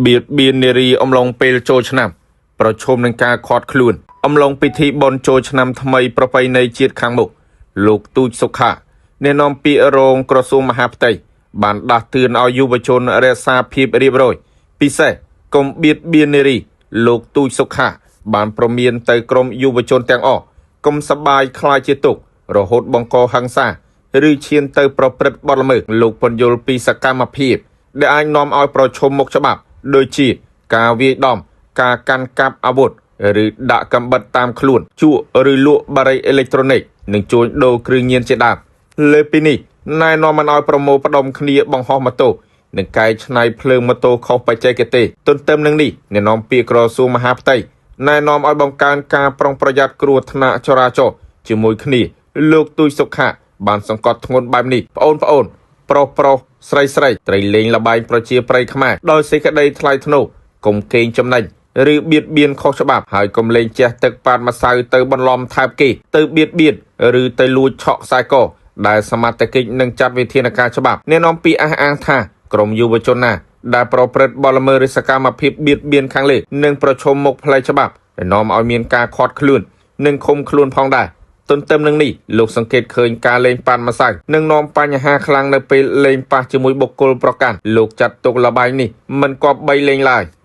បៀតបៀននារីអំឡុងពេលចូលឆ្នាំប្រឈមនឹងការខាត់ខ្លួនអំឡុងពិធីបុណ្យចូលឆ្នាំថ្មីប្រពៃណីជាតិខាងមុខលោកទូចសុខាអ្នកនាំពាក្យរងក្រសួងមហាផ្ទៃបានដាស់តឿនឲ្យយុវជនរក្សាភាពរៀបរយពិសេសកុំបៀតបៀននារីលោកទូចសុខាបានប្រមានទៅក្រុមយុវជនទាំងអស់កុំសប្បាយខ្លាយជាទុក្ខរហូតបង្កហិង្សាឬឈានទៅប្រព្រឹត្តបទល្មើសលោកពន្យល់ពីសកម្មភាពដែលអាចនាំឲ្យប្រឈមមុខច្បាប់ដូចជាការវាយដំការកាន់កាប់អាវុធឬដាក់កំបិតតាមខ្លួនជក់ឬលក់បារីអេឡិចត្រូនិកនិងជួញដូរគ្រឿងញៀនជាដើមលើពីនេះណែនាំមិនឲ្យប្រមូលផ្ដុំគ្នាបង្ហោះម៉ូតូនិងកែច្នៃភ្លើងម៉ូតូខុសបច្ចេកទេសទន្ទឹមនឹងនេះអ្នកនាំពាក្យក្រសួងមហាផ្ទៃណែនាំឲ្យបង្កើនការប្រុងប្រយ័ត្នគ្រោះថ្នាក់ចរាចរណ៍ជាមួយគ្នាលោកទូចសុខៈបានសង្កត់ធ្ងន់បែបនេះប្អូនប្អូនប្រុសប្រុសស្រីស្រីត្រីលេងលបែងប្រជាប្រិយខ្មែរដោយសេចក្តីថ្លៃថ្នូរកុំកេងចំណេញឬបៀតបៀនខុសច្បាប់ហើយកុំលេងជះទឹកប៉ាតម្សៅទៅបន្លំថែបគេទៅបៀតបៀនឬទៅលួចឆក់ខ្សែកដែលសមត្ថកិច្ចនឹងចាត់វិធានការច្បាប់អ្នកនាំពាក្យអះអាងថាក្រមយុវជនណាដែលប្រព្រឹត្តបទល្មើសឬសកម្មភាពបៀតបៀនខាងលើនឹងប្រឈមមុខផ្លូវច្បាប់ដែលនាំឲ្យមានការឃាត់ខ្លួននិងឃុំខ្លួនផងដែរទន្ទឹមនឹងនេះលោកសង្កេតឃើញការលេងប៉ាន់ម្សៅនិងនាំបញ្ហាខ្លាំងនៅពេលលេងប៉ះជាមួយបុគ្គលប្រកាន់លោកចាត់ទុកល្បែងនេះមិនគប្បីលេងឡើយ។